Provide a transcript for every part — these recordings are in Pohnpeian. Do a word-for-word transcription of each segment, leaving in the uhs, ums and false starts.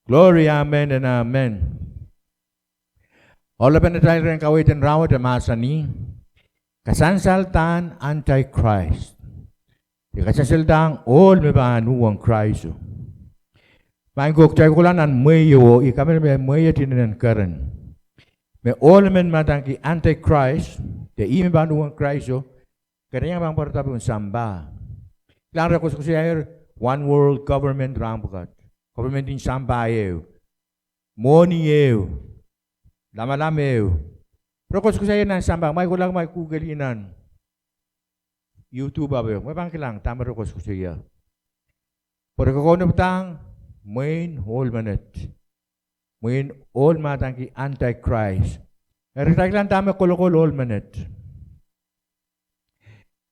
Glory, amen and amen. Ohl pen atail rehn kaweid en rahnwet e mahsanih, kasansaldahn Antichrist. E kasansaldahng ohl me pahn uhwong Krais. Maing ko, kitail kohla nan mwehi o, I kamehlele me mwehi et inenen keren. Me ohl emen me adaneki Antichrist, de ih me pahn uhwong Krais, keriau pahn pwarada pohn sampah. Kilang, re koasoakoasoiaier one world government rahn pwukat. Government en sampah ehu. Mwohni ehu. Lamalam ehu. Re koasoakoasoiaier nan sampah. Ma I kohla ma I kukeli nan YouTube ape, ma I pahn kilang dahme re koasoakoasoia. Pwe re kokounopdahng mwehin ohl menet. Mwehin ohl me adaneki Antichrist. Eri kitail kilang dahme kolokol ohl menet.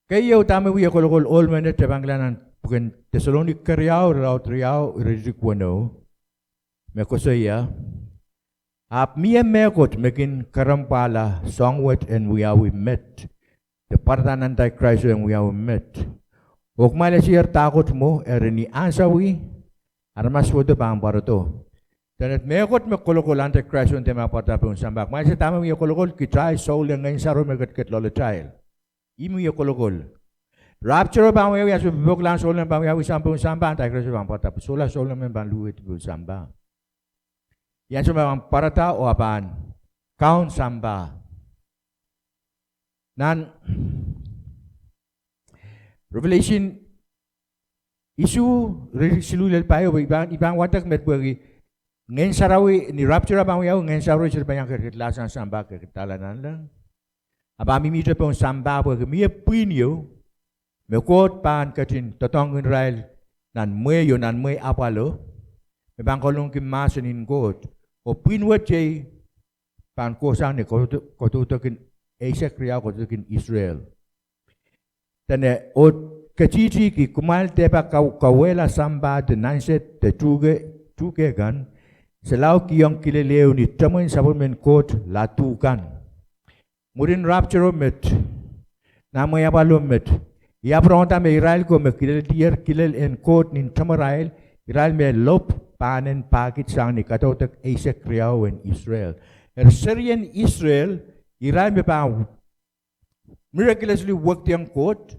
Keieu dahme wia kolokol ohl menet, e pahn kilang nan pwuken Deselonika keriau, irelaud riau, iretikitik weneu, me koasoia, ahpw mie mehkot me kin kerempwahla soahng wet en wiawi met, de pwarada Antichrist en wiawi met. Oh kumwail eseier dahkot mwo, eri ni ansou wet, aramas suwedo pahn pwarodo. Dene mehkot me kolokol Antichrist en deme pwarada pohn sampah. Kumwail ese dahme mie kolokol? Kitail souleng, Ngehn Sarawi me ketiket loalatail. Ih me mie kolokol. Rapture pahn wiawi, ansou me popoklahn souleng pahn wiawi sang pohn sampah, Antichrist pahn pwarada, sohla souleng men pahn luhwehdi pohn sampah. Ih ansou me pahn pwarada oh a pahn kaun sampah. Nan Revelation isuh, iretikitik siluh lel pahieu, I pahn, I pahn wadek met pwehki Ngehn Sarawi, ni rapture pahn wiawi, Ngehn Sarawi sohte pahn iang ketiketlahsang sampah, ketiketlahla nanleng. A pahn mihmihte pohn sampah pwehki mie pwihn ieu me Koht pahn ketin doadoahngkin irail nan mwehi o, nan mwehi apwalo, me pahn kalohngki mahsen en Koht. Oh pwihn wet iei pahn kohsang ni kodo-, kodoudokin eisek riau, kodoudokin Israel. Dene, oh ketihtihki, kumwail dehpa ka-, kauwehla sampah de nansed de tuhke-, tuhke kan, se lao kihong kilel ehu ni temwen sapwellimen Koht ladu kan. Mwurin rapture met, nan mwehi apwalo met, I ahpw rongada me irail ko me kileldier kilel en Koht nin temwerail, irail me lop pahn en pahkid sang ni kadaudok eisek riau en Israel. Eri serien Israel, irail me pahn miraculously wekdiong Koht,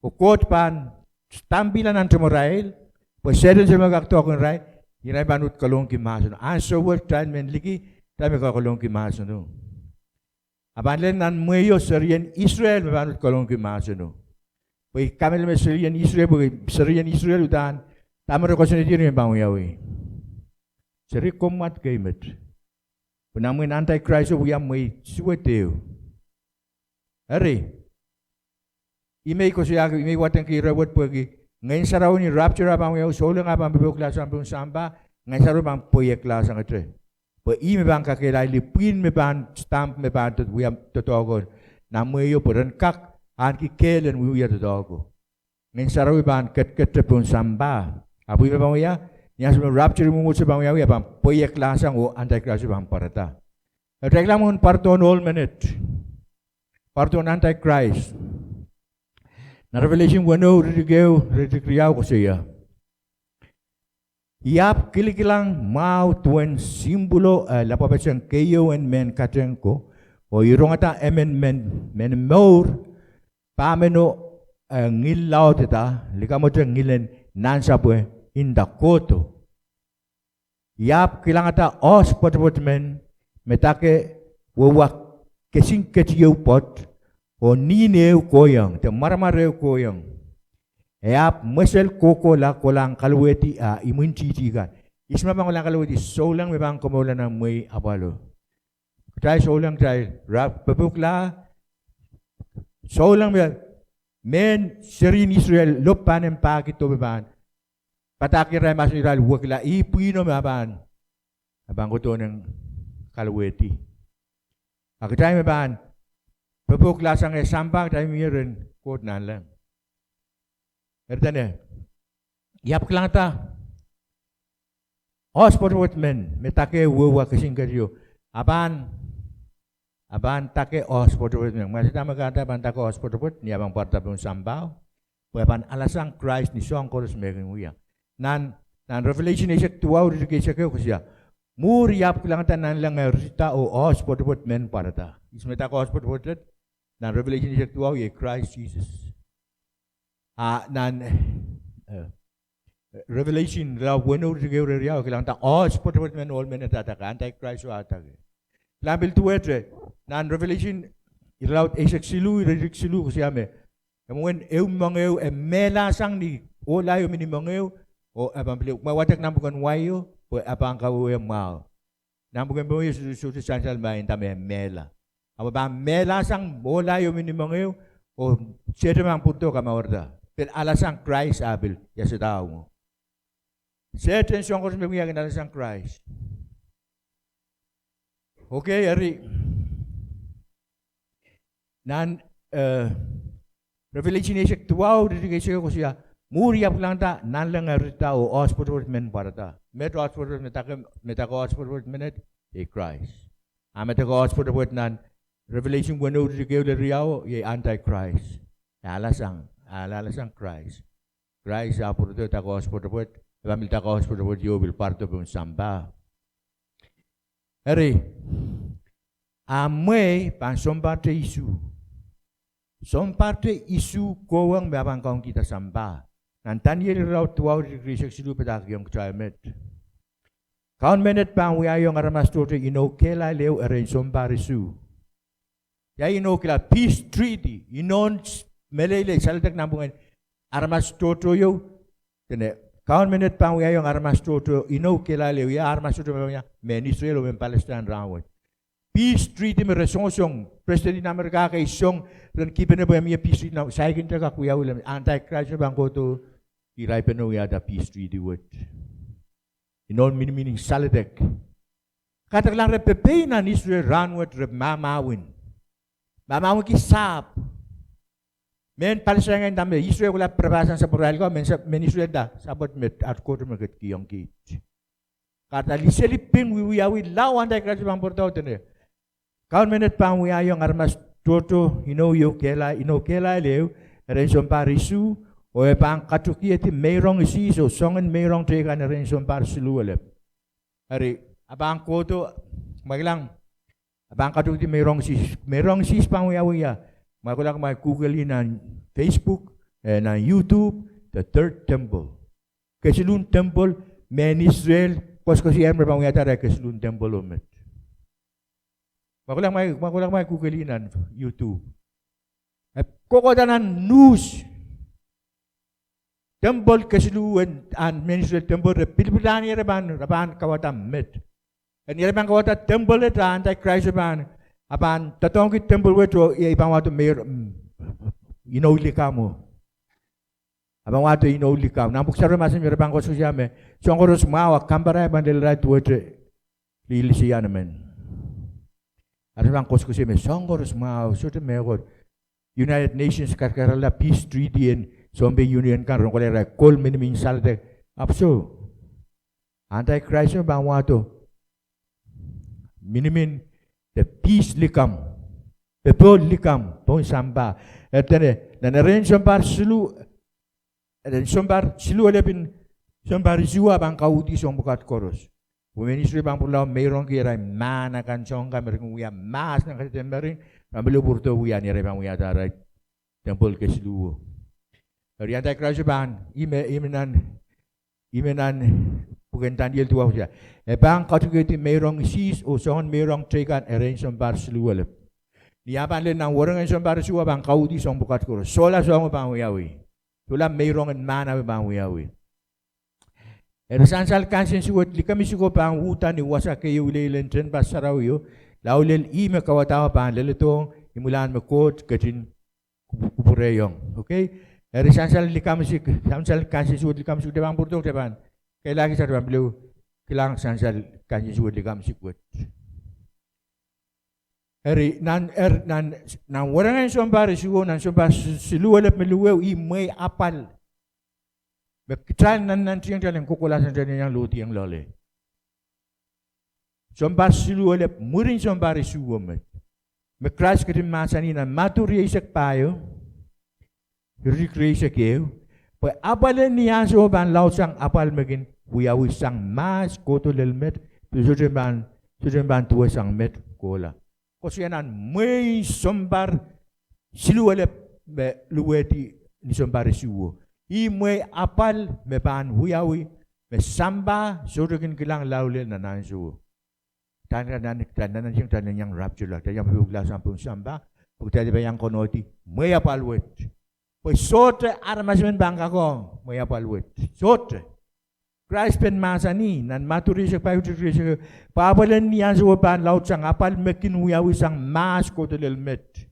oh Koht pahn stampihla nan temwerail, pwe Sehdan sohte me kak doadoahk ong irail, irail pahn uhd kalohngki mahseno. Ansou wet kitail men liki, kitail me kak kalohngki mahseno. A pahn lel nan mwehi o serien Israel me pahn uhd kalohngki mahseno. Pwe I kamehlele me serien Israel, pwe serien Israel uhdahn, dahme re koasoanehdier me pahn wiawi. Seri, komw wadek met. Pwe nan mwehin Antichrist o wia mwehi suwed ehu. Eri, I men koasoiahki, I men wadengki ire wet pwehki Ngehn Sarawi ni rapture a pahn wiawi, souleng a pahn popoklahsang pohn sampah, Ngehn Sarawi pahn pweieklahsangete. Pwe ih me pahn kakehlailih pwihn me pahn stamp me pahn dod-, wia doadoahko nan mwehi o pwe ren kak ahneki kehl en wiewia doadoahko. Ngehn Sarawi pahn ketikete pohn sampah. Ahpw ih me pahn wia, ni ansou me rapture mwomwohdiso pahn wiawi, a pahn pweieklahsang oh Antichrist pahn pwarada. Eri kitail kilang mwohn pwarodohn ohl menet. Pwarodohn Antichrist. Nan Revelation weneu, iretikitik ehu, iretikitik riau koasoia, I ahpw kilikilang mwahu duwen sihmpwulo, eh, lapwapeseng keieu en mehn kateng ko, oh I rongada emen men, men mour, pahmeno, eh, ngil laudida, likamwete ngilen nansapwe, nda, Kohdo. I ahpw kilangada oahs pwetepwet men, me dake wehwa kesingketieu pwoat, oh nihn ehu kohieng, de mwaramwar ehu kohieng. E ahpw mwesel kohkohla kolahng kalowehdi a imwintihti kan. Ihs me pahn kolahng kalowehdi? Souleng me pahn komourla nan mwehi apwalo. Kitail souleng, kitail rapture, popoklahsang, souleng me mehn serien Israel lop pahn en pahkid oh me pahn padahkirail mahsen, irail wekila, ih pwihno me a pahn, a pahn kohdohng kalowehdi. A kitail me pahn popoklahsang eh sampah, kitail mie rehn Koht nanleng. Eri dene, I ahpw kilangada oahs pwetepwet men, me dake wehwa kesingketieu. A pahn, a pahn dake oahs pwetepwet men. Mwail dahme kahrehda pahn dake oahs pwetepwet, ni a pahn pwarada pohn sampah o, pwe a pahn alasang Krais ni soahng koaros me kin wia. Nan Nan Revelation eisek duwau iretikitik eisek ehu koasoia, mwuhr I ahpw kilangada nanleng eh ritida oh oahs pwetepwet men pwarada. Ihs me dak oahs pwetepwet? Nan Revelation eisek duwau iei Krais Sises. A nan, eh, Revelation irelaud weneu iretikitik ehu reh riau e kilangada oahs pwetepwet men ohl men e dak, Antichrist o e dak. Kilang pil duwehte, nan Revelation irelaud eisek siluh iretikitik siluh koasoia me, e mwomwen ehu moangehu e mehlasang ni ohlaio mini moangehu, oh e pahn pil, kumwail wadek nan pwuken waio, pwe e pahn kawehwe mwahu. Nan pwuken moangehu sohte sansal ma e nda me e mehla. Ahpw e pahn mehlasang ohlaio mini moangehu, oh Sehdan pahn pwurodo kamaurda. Pil alasang Krais a pil iasada mwo. Sehdan soahng koaros me wia kin alasang Krais. Okay, eri. Nan, eh, Revelation eisek duwau iretikitik eisek ehu koasoia, mwuhr I ahpw kilangada nanleng eh ritida oh oahs pwetepwet men pwarada. Met oahs pwetepwet, me dak, me dak oahs pwetepwet menet? Iei Krais. A me dak oahs pwetepwet nan Revelation weneu iretikitik ehu reh riau iei Antichrist. E alasang, e alalasang Krais. Krais a pwurodo dak oahs pwetepwet, e pahn pil dak oahs pwetepwet ieu pil pwarodo pohn sampah. Eri, a mwehi pahn sounparte isuh. Sounparte isuh kohwong me e pahn kaunkihda sampah. Nan Daniel irelaud duwau iretikitik eisek siluh padahkihong kitail met. Kaun menet pahn wiahiong aramas tohto inou kehlail ehu erein sounpar isuh. Ia inou kehlail? Peace treaty. Inou, meleilei saledek nan pwungen aramas tohto ieu. Dene, kaun menet pahn wiahiong aramas tohto inou kehlail ehu. Ia aramas tohto me pahn wia? Mehn Israel oh mehn Palestine rahnwet. Peace treaty me re songosong, President en Amerika kei song, ren kihpene pwe mie peace treaty, na saikinte kak wiawi lem, Antichrist pahn kohdo, irail pahn wiahda peace treaty wet. Inou miniminiong saledek. Kahrehda kilang re pepein nan Israel rahnwet re mahmahwin. Mahmahwinki sahpw. Mehn Palestine nda me Israel kohla pirapahsang sapwarail ko, mehn sa-, mehn Israel nda sapwet met at kohdo me ketikihong kiht. Kahrehda liseli ping wiewiawi lao Antichrist pahn pwurodo dene, kaun menet pahn wiahiong aramas tohto inou ieu kehlail, inou kehlail ehu erein sounpar isuh, oh e pahn katukiedi meirong isis oh soangen meirong teikan erein sounpar siluh elep. Eri, a pahn kohdo, kumwail kilang, a pahn katukiedi meirong isis, meirong isis pahn wiawi ia? Kumwail kohla kumwail Google-i nan Facebook, eh, nan YouTube, the third temple. Kesiluhn temple, mehn Israel koasoakoasoia me re pahn wiahda arail kesiluhn temple o met. Kumwail kohla kumwail, kumwail kohla kumwail Google-i nan YouTube. E kohkohda nan news. Temple kesiluh en, ahn mehn Israel temple re pilipilahn ie re pahn, re pahn kauwada met. Eri irail pahn kauwada temple et a Antichrist pahn, a pahn doadoahngki temple wet oh ia e pahn wahdo meir-, mm, inou likamw. A pahn wahdo inou likamw. Nan pwuhk sarawi mahsanih me re pahn koasoakoasoia me soahng koaros mwahu a kamparail pahn lel irail duwehte lihlisie emen. Eri pahn koasoakoasoia me soahng koaros mwahu, sohte mehkot. United Nations kakaralahng peace treaty en sounpei union kan ren kohla irail kol miniminiong saledek. Ahpw soh, Antichrist me pahn wahdo minimin de peace likamw, popohl likamw pohn sampah. E dene, nan erein sounpar siluh, erein sounpar siluh elepin sounpar isuh a pahn kauhdi soahng pwukat koaros. Pwe mehn Israel pahn pwurala meirongki irail mahn akan, soahng kan me re kin wia mahs nan kadehdeh mering, pahn pil pwurodo wia ni irail pahn wiahda arail temple kesiluhwo. Eri Antichrist pahn, ih me, ih me nan, ih me nan pwuken Daniel duwau koasoia, e pahn katukiedi meirong isis oh soangen meirong teikan erein sounpar siluh elep. Ni ah pahn lel nan werengen sounpar isuh a pahn kauhdi soahng pwukat koaros. Sohla soahng o pahn wiawi. Sohla meirongen mahn ape pahn wiawi. Eri sansal kansensuwed likamw sukuhl pahn uhda ni wasa keieu ileile en tehnpas sarawio, lao lel ih me kauwadaho pahn leledohng imwilahn me Koht ketin kupwurehiong. Okay? Eri sansal likamw suk, sansal kansensuwed likamw suk de pahn pwurodo de pahn kehlailkihda de pahn pil kilang sansal kansensuwed likamw sukuhl. Eri nan, er, nan, nan werengen sounpar isuh, nan sounpar si-, siluh elep me luhweo ih mwehi apwal me kitail nannantiong, kitail en kohkohla sang, kitail en iang lohdiong loale. Sounpar siluh elep mwurin sounpar isuh met. Me Krais ketin mahsanih nan Madiu rieisek pahieu, iretikitik rieisek ehu, pwe apwal en ni ansou pahn laudsang apwal me kin wiawi sang mahs kohdo lel met, sohte pahn, sohte pahn duwehsang met kohla. Koasoia nan mwehi sounpar siluh elep me luwehdi ni sounpar isuh. Ih mwehi apwal me pahn wiawi, me sampah sohte kin kilang lao lel nan ansowo. Kitail nan, kitail nan, kitail nan iang rapture, kitail iang pepeukilahr sang pohn sampah, pwe kitail pahn iang konohdi mwehi apwal wet. Pwe sohte aramas men pahn kak ong mwehi apwal wet. Sohte. Krais pen mahsanih nan Madiu rieisek pahieu, rieisek, pwe apwal en ni ansowo pahn laudsang, apwal me kin wiawi sang mahs kohdo lel met.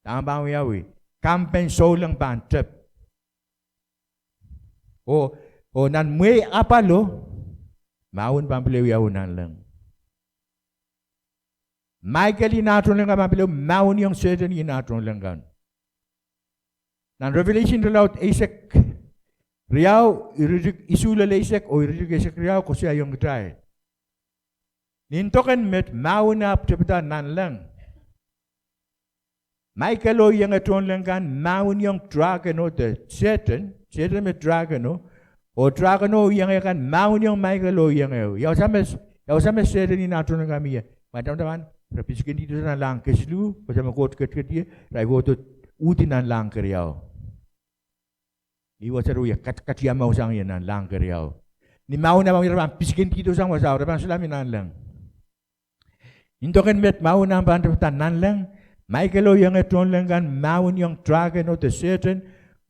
Dahme pahn wiawi? Kampen souleng pahn tep. Oh, oh nan mwehi apwalo, mahwen pahn pil wiawi nanleng. Michael ih nah tohnleng kan pahn pil mahweniong Sehdan ih nah tohnleng kan. Nan Revelation irelaud eisek riau, iretikitik isuh lel eisek oh iretikitik eisek riau koasoiaiong kitail, nin dok en met mahwen ahpw tepida nanleng. Michael oh ienge tohnleng kan mahweniong drakeno de Sehdan, Sehdan me drakeno, oh drakeno oh ienge kan mahweniong Michael oh iengeo. Ia wasa me, ia wasa me Sehdan ih nah tohnleng kan mie? Ma tamataman re pisikindihdo sang nan lahng kesiluh, wasa me Koht ketiket ie, re kohdo uhdi nan lahng keriau. Ih wasa re wie kat, katiamwahu sang ie nan lahng keriau. Ni mahwen ahpw re pahn pisikindihdo sang wasao, re pahn solahr mie nanleng. Nin dok en met mahwen ahpw pahn tepida nanleng, Michael oh ienge tohnleng kan mahweniong drakeno de Sehdan,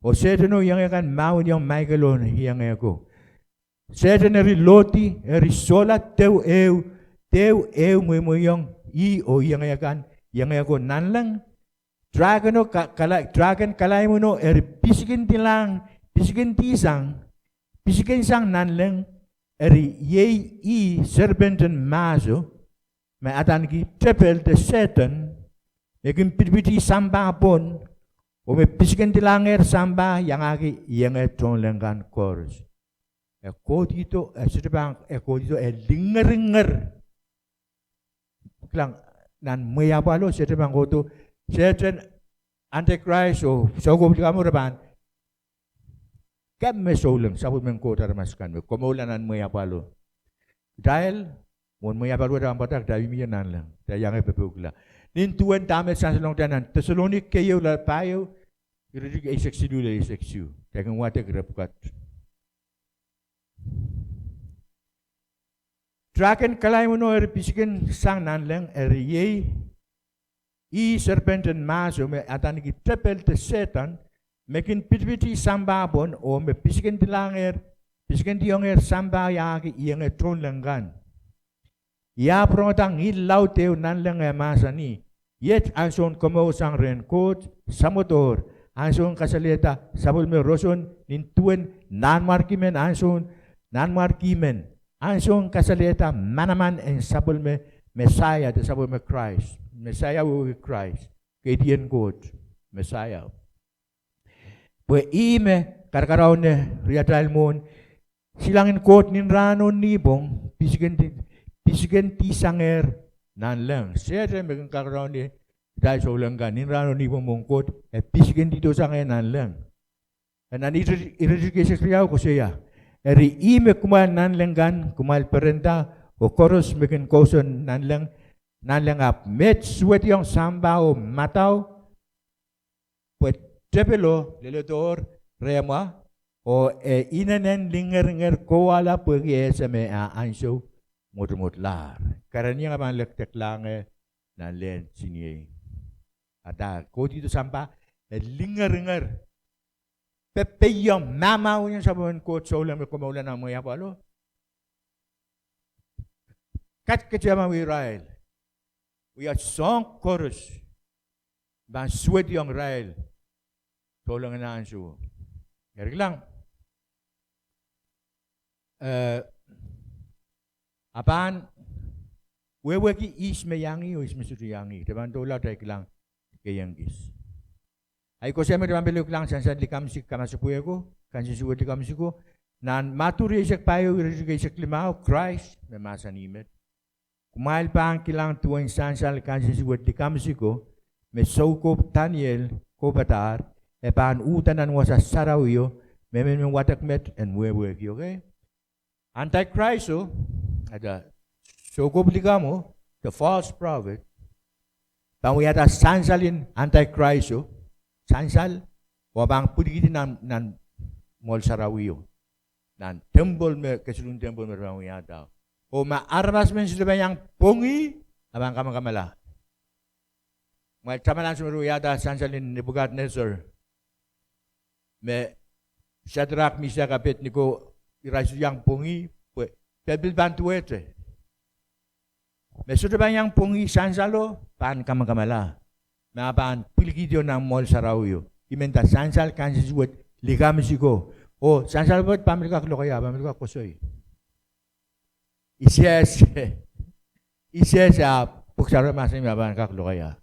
oh Sehdan oh ienge kan mahweniong Michael oh iengeko. Sehdan eri lohdi, eri sohla dehu ehu, dehu ehu mweimweiong ih oh ienge kan, iengeko nanleng. Drakeno ka-, kala-, draken kalaimweno eri pisikindilahng, pisikindihsang, pisikindisang nanleng, eri iei ih serpent en mahso, me adaneki tepel de Sehdan, me kin pitipiti sampah pwon, oh me pisikindilahng ehr sampah iangahki ienge tohnleng kan koaros. E kohdihdo, e sohte pahn, e kohdihdo, e lingeringer. Kilang, nan mwehi apwalo, Sehdan pahn kohdo, Sehdan, Antichrist oh soukohp likamw re pahn keme souleng sapwellimen Koht aramas kan me komourla nan mwehi apwalo. Kitail, mwohn mwehi apwalo wet pahn pwakada, kitail mihmi ie nanleng, kitail iang pepeukilahr. Nin duwen dahme sansalohng kitail nan Deselonika keieu, irelaud pahieu, iretikitik eisek siluh lel eisek isuh. Kitail kin wadek ire pwukat. Draken kalaimweno eri pisikindisang nanleng, eri iei ih serpent en mahso me adaneki tepel de Sehdan, me kin pitipiti sampah pwon oh me pisikindilahng ehr, pisikindihong ehr sampah iangahki ienge tohnleng kan. I ahpw rongada ngihl laud ehu nanleng eh mahsanih, iet ansoun komour sang rehn Koht samwodohr, ansoun kasalehda sapwellime roson nin duwen nanmwarki men, ansoun nanmwarki men, ansoun kasalehda manaman en sapwellime Mesaia, de sapwellime Krais, Mesaia wehwehki Krais, keidien Koht, Mesaia. Pwe ih me karakaraune riatail mwohn silangin Koht nin rahn oh nipwong, pisikindi-, pisikindihsangehr nanleng. Sehdan me kin karakaraune kitail souleng kan nin rahn oh nipwong mwohn Koht, e pisikindihdosangehr nanleng. E nan iretikitik eisek riau koasoia, eri ih me kumwail nanleng kan, kumwail perenda, oh koaros me kin kousoan nanleng, nanleng ahpw met suwediong sampah oh madau, pwe tepelo leledohr rehmwa, oh e inenen lingeringer kowala pwehki e ese me ah ansou mwotomwotlahr. Kerenieng e pahn lekdeklahng ie nan lehn siniei. Ada kohdihdo sampah, e lingeringer, pepehiong, mahmahweniong sapwellimen Koht souleng me komourla nan mwehi apwalo. Katketiamwahu irail, wia soahng koaros pahn suwediong irail souleng en ansowo. Eri kilang, eh, a pahn wehwehki ihs me iang ih oh ihs me sohte iang ih. Kitail pahn doula, kitail kilang, keieun kis. Ahi koasoia me kitail pahn pil kilang sansal likamw sik kamasepwehko, kansensuwed likamw siko, nan Madiu rieisek pahieu, iretikitik eisek limau, Krais me mahsanih met, kumwail pahn kilang duwen sansal kansensuwed likamw siko, me soukohp Daniel kohpadahr, e pahn uhda nan wasa sarawio, me men me wadek met en wehwehki, okay? Antikraiso, ata soukohp likamw, the false prophet, pahn wiahda sansal en Antikraiso, sansal, oh pahn pwilikihdi nan, nan mwoahl sarawio, nan temple me, kesilin temple me re pahn wiahda. Oh ma aramas men sohte pahn iang pwongih, a pahn kamakamala. Mwail taman ansou me re wiahda sansal en Nebuchadnezzar, me Sadrak, Misak, Abednego, irail sohte iang pwongih, pwe pelpil pahn duwehte. Me sohte pahn iang pwongih sansalo pahn kamakamala, ma pahn pwilikihdi nan mwoahl sarawio. I men nda sansal kan suwed likamw siko. Oh sansal wet pahn pil kak lokaia, pahn pil kak koasoi. I sehse, i sehse, a Pwuhk Sarawi mahsanih me pahn kak lokaia.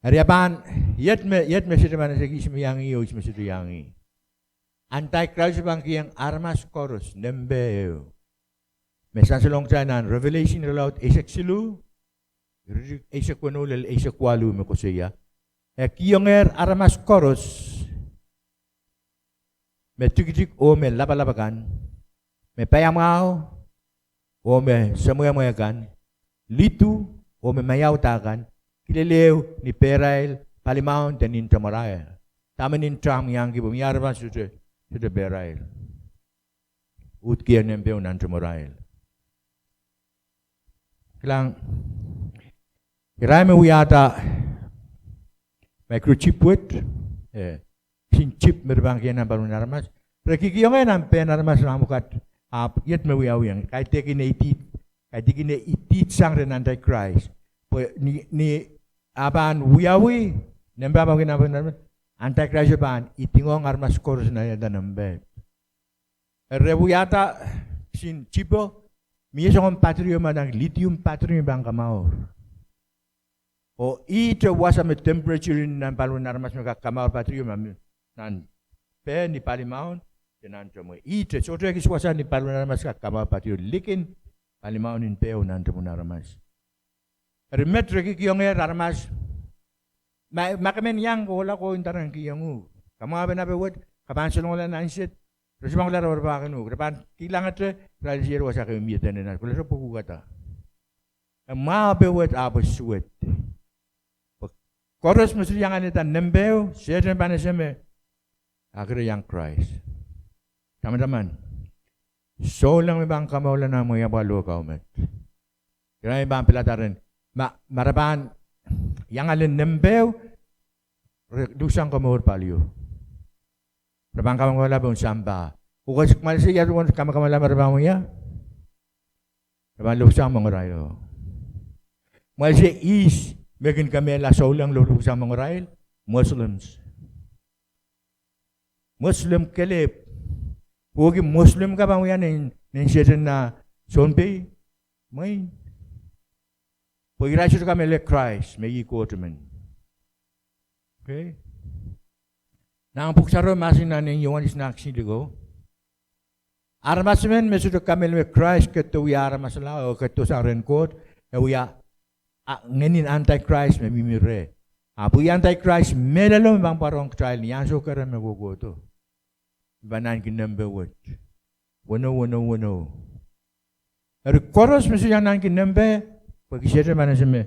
Eri a pahn, iet me, iet me sohte pahn ese ihs me iang ih oh ihs me sohte iang ih. Antikraiso pahn kihong aramas koaros nempe ehu. Me sansalong kitail nan Revelation irelaud eisek siluh, iretikitik eisek weneu lel eisek waluh me koasoia, e kihongehr aramas koaros, me tikitik oh me lapalap akan, me paiamwahu oh me semwehmwe akan, lidu oh me maiauda kan, kilel ehu ni pehrail palimaun de nin temwerail. Dahme nin tamw iangki pwe mie aramas sohte, sohte pehrail, uhd kihong nempe ehu nan temwerail. Kilang, irail me wiahda microchip wet, eh, kisin chip me re pahn kihong nan palimaun aramas, re kihkihongehr nan pehn aramas me pwukat, ahpw iet me wiawi, kaidehkin idih, kaidehkin idih sang rehn Antichrist. Pwe ni, ni a pahn wiawi, nempe pahn kihong nan palimaun aramas, Antichrist pahn idingohng aramas koaros nan iada nempe. Re wiahda kisin chipo, mie soangen patiri me adaneki lithium battery me pahn kamour. Oh ihte wasa me temperature en nan palimaun aramas me kak kamour patiri me nan peh ni palimaun de nan temwe. Ihte, sohte ekis wasa ni palimaun aramas kak kamour patiri, likin palimaun en peh oh nan temwen aramas. Eri met re kihkihongehr aramas, ma, ma ke men iang kohla ko, inda ren kihong uhk. Kamwahu penape wet, ke pahn salongala nan set, re sohte pahn kohla re pahn kin uhk. Re pahn kilangete, re sier wasa ke mie dene nan, kohla re pwukukada. E mwahu pe wet, ahpw suwed. Pwe koaros me sohte iang alehda nempeo, Sehdan pahn ese me, a kere iang Krais. Taman taman, souleng me pahn kamourla nan mwehi apwal oh kaumet. Irail pahn pilada rehn, ma, ma re pahn iang ale nempeo, re luhksang komour palio. Re pahn kamakamala pohn sampah. Oh ke sohte mwail ese ia duwen kamakamala me re pahn wia? Re pahn luhksang mongarail. Mwail ese ihs me kin kemehla souleng loluhksang mongarail? Muslims. Muslim kelehpw. Pwehki Muslim ka pahn wia nein, nein Sehdan nah sounpei? Mwein. Pwe irail sohte kamehlele Krais me ih Koht men. Okay. Nan Pwuhk Sarawi mahsanih nan nein Iohanes nah kisin likou, aramas emen me sohte kamehlele me Krais ketido wia aramasala oh ketido sang rehn Koht, e wia, a, ngehnin Antichrist me mihmi reh. Ahpw ih Antichrist mehlelo me pahn pwarohng kitail ni ansou keren me kohkohdo. I pahn ahneki nempe wet. Weneu, weneu, weneu. Eri koaros me sohte iang ahneki nempe, pwehki Sehdan pahn ese me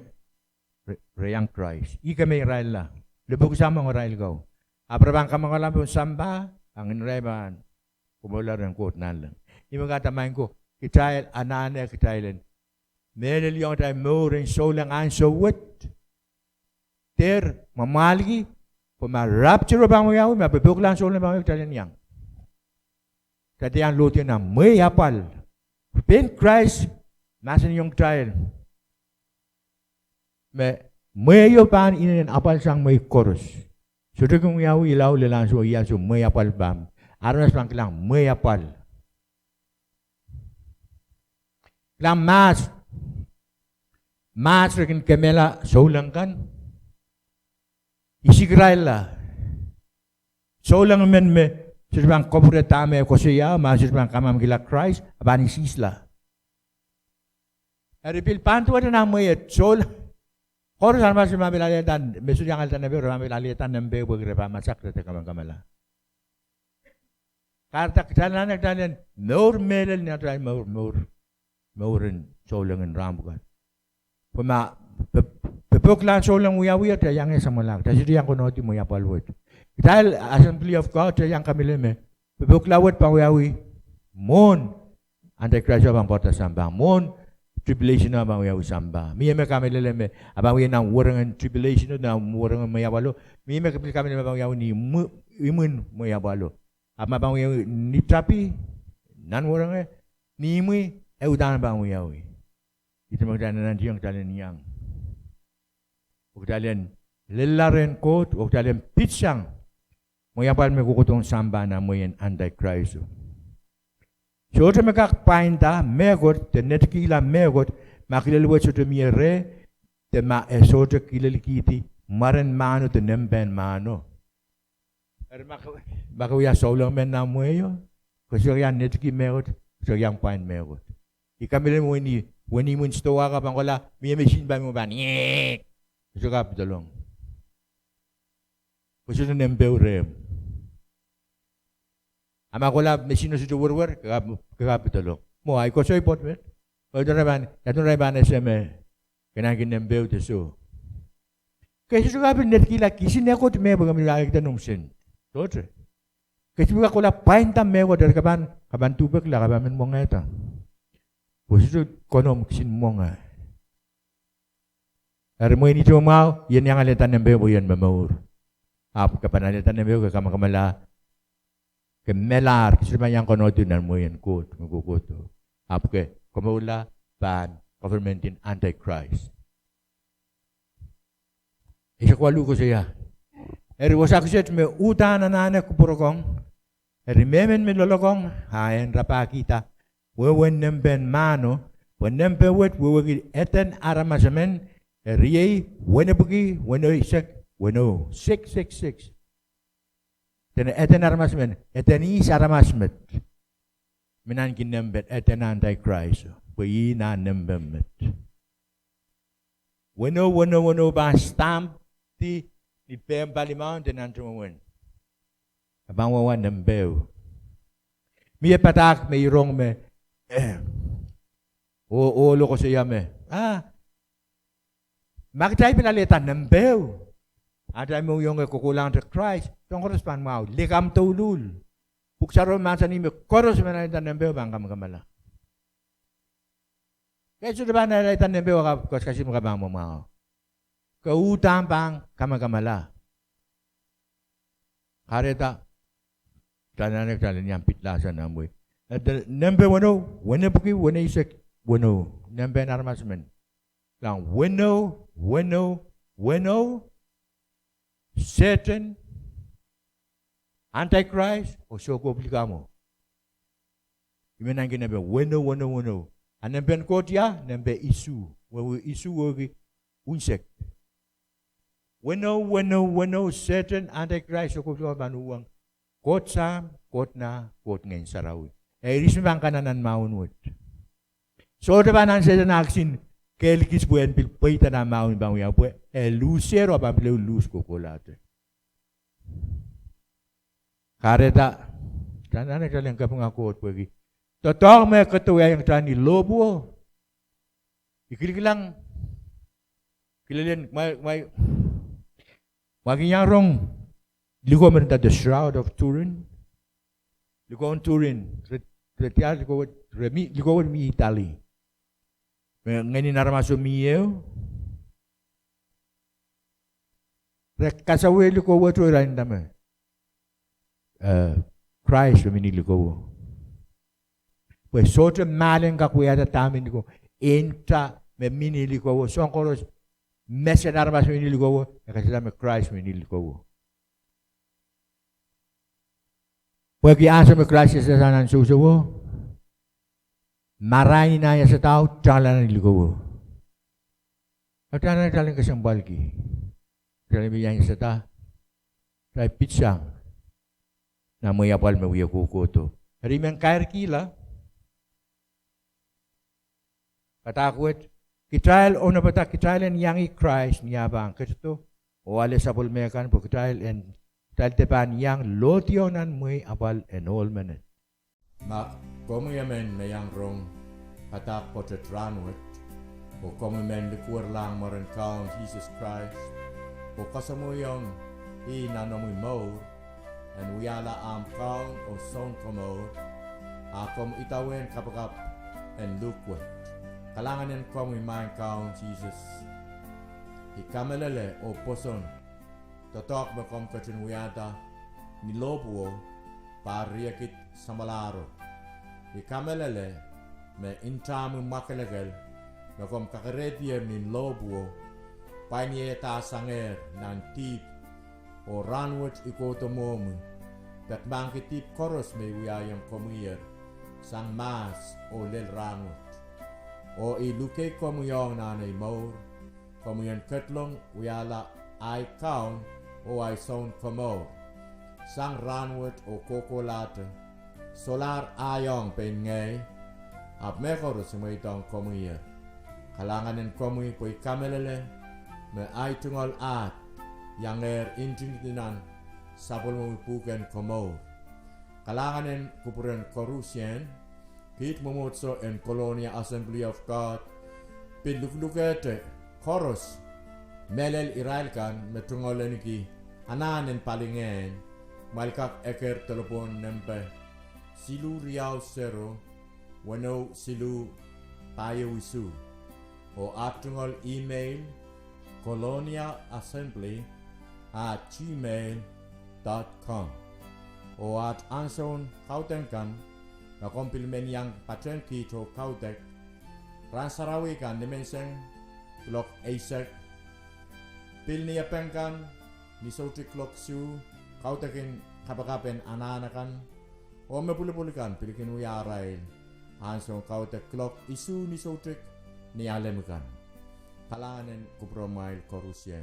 re, re iang Krais. Ih kemeirailla, lopwuksang mongarail kau. Ahpw re pahn kamakamala pohn sampah, a ngehn irail pahn komourla rehn Koht nanleng. Ih me kahrehda maing ko, kitail anahne kitail en mehleliong atail mour en souleng ansou wet. Dehr mwamwahlki, pwe ma rapture pahn wiawi, ma popohlahn souleng pahn wiawi, kitail en iang, kitail en lohdiong nan mwehi apwal. Pein Krais mahsanihong kitail me mwehi o pahn inenen apwal sang mwehi koaros. Sohte kin wiawi, ih lao lel ansou, ih ansou mwehi apwal pahn, aramas pahn kilang mwehi apwal. Kilang mahs, mahs re kin kemehla souleng kan. Isik irailla. Souleng men me sohte pahn kapwure dahme koasoia, ma sohte pahn kamamkihla Krais, a pahn isihsla. Eri pil pahn duwehte nan mwehi et, soul, koaros aramas me pahn pil alehda, me sohte iang alehda nempe, re pahn pil alehda nempe pwehki re pahn masak, re dehr kamakamala. Kahrehda kitail anahne kitail en mour mehlel ni atail mour, mour, mour en souleng en rahn pwukat. Pwe ma pe-, popohlahn souleng wiawi, kitail iang samwalahk, kitail sohte iang konehdi mwehi apwal wet. Kitail Assembly of God, kitail iang kamehlele me popohla wet pahn wiawi mwohn Antichrist o pahn pwarada sampah, mwohn tribulation o pahn wiawi sampah. Mie me kamehlele me e pahn wia nan werengen tribulation o, nan werengen mwehi apwalo. Mie me pil kamehlele me e pahn wiawi ni imwi-, imwin mwehi apwalo. Ahpw ma pahn wiawi ni tapi, nan werenge, ni imwi, e uhdahn pahn wiawi. Ihte me kitail anahne kitail en iang, oh kitail en lella rehn Koht, oh kitail en pitsang mwehi apwal me kohkohdohng sampah nan mwehin Antichrist o. Sohte me kak pwainda mehkot de netikihla mehkot ma kilel wet sohte mie reh, de ma e sohte kilelkihdi mwaren mahno de nempehn mahno. Eri ma ke, ma ke wia souleng men nan mwehi o, ke sohte iang netiki mehkot, ke sohte iang pwain mehkot. I kamehlele me wenihmw en sidohwa ka pahn kohla, mie machine pahn mih pahn, ie, ke sohte kak pedolong. Pwe sohte nempehw rehmw. A ma kohla machine o sohte werwer, ke kak, ke kak pedolong. Mwo, ahi koasoi pwoat met. Iaduwen irail pahn, iaduwen irail pahn ese me ke naineki nempehw de soh. Ke sohte kak pil netikihla kisin ehkot me pwe ke mih alehkihda noumw sent. Sohte. Ke sohte pil kak kohla pwainda mehkot, eri ke pahn, ke pahn duhpekla, ke pahn men mwengehda. Pwe sohte konehmw kisin mwenge. Eri mwein ihte mwahu, I en iang alehda nempehw pwe I en momour. Ahpw ke pahn alehda nempehw, ke kamakamala, ke melahr, ke sohte pahn iang konehdi nan mwehin Koht me kohkohdo. Ahpw ke komourla pahn government en Antichrist. Eisek waluh koasoia, eri wasa kiset me uhdahn anahne kupwurokong, eri mehmen me loalokong a en rapahkihda wehwehn nempehn mahno, pwe nempehw wet wehwehki eden aramas emen, eri iei wenepwiki, wenihsek, weneu, six six six. Dene eden aramas emen, eden ihs aramas met me naineki nempehn eden Antichrist, pwe ih nan nempehn met. Weneu, weneu, weneu pahn stamp di ni pehn palimaun de nan tohn wewen. E pahn wehwehn nempehw. Mie padahk me I rong me, oh, oh, lokosoia me, ah, ma kitail pil alehda nempehw, a kitail mohngiong kokohlahng te Krais, soahng koaros pahn mwahu, likamw douluhl. Pwuhk Sarawi mahsanih me koaros me alehda nempehw pahn kamakamala. Ke sohte pahn alehda nempehw a ke kaskasih me ke pahn mwamwahu. Ke uhdahn pahn kamakamala. Kahrehda, kitail anahne kitail en iang pitlahsang nan mwehi. Nempehn weneu, wenepwiki, wenihsek, weneu. Nempehn aramas men. Kilang weneu, weneu, weneu, Sehdan, Antichrist, oh soukohp likamwo. Ih me naineki nempehn weneu, weneu, weneu. A nempehn Koht ia? Nempehn isuh. Wehwehki isuh, wehwehki unsek. Weneu, weneu, weneu, Sehdan, Antichrist, soukohp likamwo pahn uhwong Koht Sahm, Koht Nah, Koht Ngehn Sarawi. E iris me pahn kanahn nan mahwen wet. Sohte pahn nan Sehdan ah kisin kehl kis pwe en pil pweida nan mahwen pahn wia, pwe e luhsehr oh pahn pil ehu luhs kohkohlahte. Kahrehda, kitail anahne kitail en kapinga Koht pwehki doadoahk me e ketido wiahiong kitail ni lohpwuo. I kilikilang, kilelen, ma, ma, ma ke iang rong likou me nda The Shroud of Turin. Likoun Turin, re, re diar likou wet, re mi, likou wet mi Italy. Me ngehnin aramaso mi ehu. Re kasawih likou wet oh ira nda me, eh, Krais me mihmi ni likouwo. Pwe sohte mahlen kak wiahda dahme mihmi ni likouwo. Nta me mihmi ni likouwo, soahng koaros, mesen aramas me mihmi ni likouwo, e kasalehda me Krais me mihmi ni likouwo. Pwehki ansou me Krais iasada nan seweseo, marain en iasada, tahlana ni likouwo. Tahlana, tahlana kesempwalki. Tahlana me iasada, tahlana pitsang nan mwehi apwal me wie kohkohdo. Eri I men kairkihla padahk wet, kitail onopada kitail en iang Krais ni ah pahn ketido oh ale sapwellime kan pwe kitail en kitail de pahn iang lohdiong nan mwehi apwal en ohl menet. Ma komwi emen me iang rong padahk pwoatet rahnwet, oh komwi men likwerlahng mwaren Kaun Sises Krais, oh kasamwoiong ih nan omwi mour, en wiahla ahmw Kaun oh Sounkomour, a komw idawehn kapakap en luhk wet. Kalahngan en komwi Maing Kaun Sises. I kamehlele oh pwoson doadoahk me komw ketin wiahda ni lohpwuo, pahr riekid samwalahro. I kamehlele me ntahmwi mwakelekel me komw kakerehdi ni lohpwuo, pwain iehdasangehr nan dihp, oh rahnwet I kohdo mwohmwi, peki mahkki dihp koaros me I wiahiong komwiher, sang mahs oh lel rahnwet. Oh I luke komwi ong nan ei mour, komwi en ketlong wiahla ahi Kaun oh ahi Sounkomour, sang rahnwet oh kohkohlahte, solahr ahi ong pein ngehi, ahpw mehkoaros I mweidohng komwiher. Kalahngan en komwi pwe I kamehlele me ahi tungoal ahd iangehr ntingdi nan sapwellimomwi pwuhken komour. Kalahngan en kupwuren koarusie, kiht mwomwohdiso en Colonia Assembly of God pil luklukehte koaros mehlel irail kan me tungoal ahneki anahn en palingehn, kumwail kak eker delepwohn nempe siluh riau sero, weneu siluh, pahieu isuh, oh aht tungoal email, colonia assembly at gmail dot com. Oh aht ansoun kaudok kan, ma komw pil men iang patehng kiht oh kaudok, rahn sarawi kan nimenseng kuloak eisek, pil Niepeng kan ni soutik kuloak isuh, kaudok en kapakap en anahn akan, oh me pwulopwul kan pil kin wia arail ansoun kaudok kuloak isuh ni soutik Nialem kan. Kalahngan en kupwuromwail koarusie.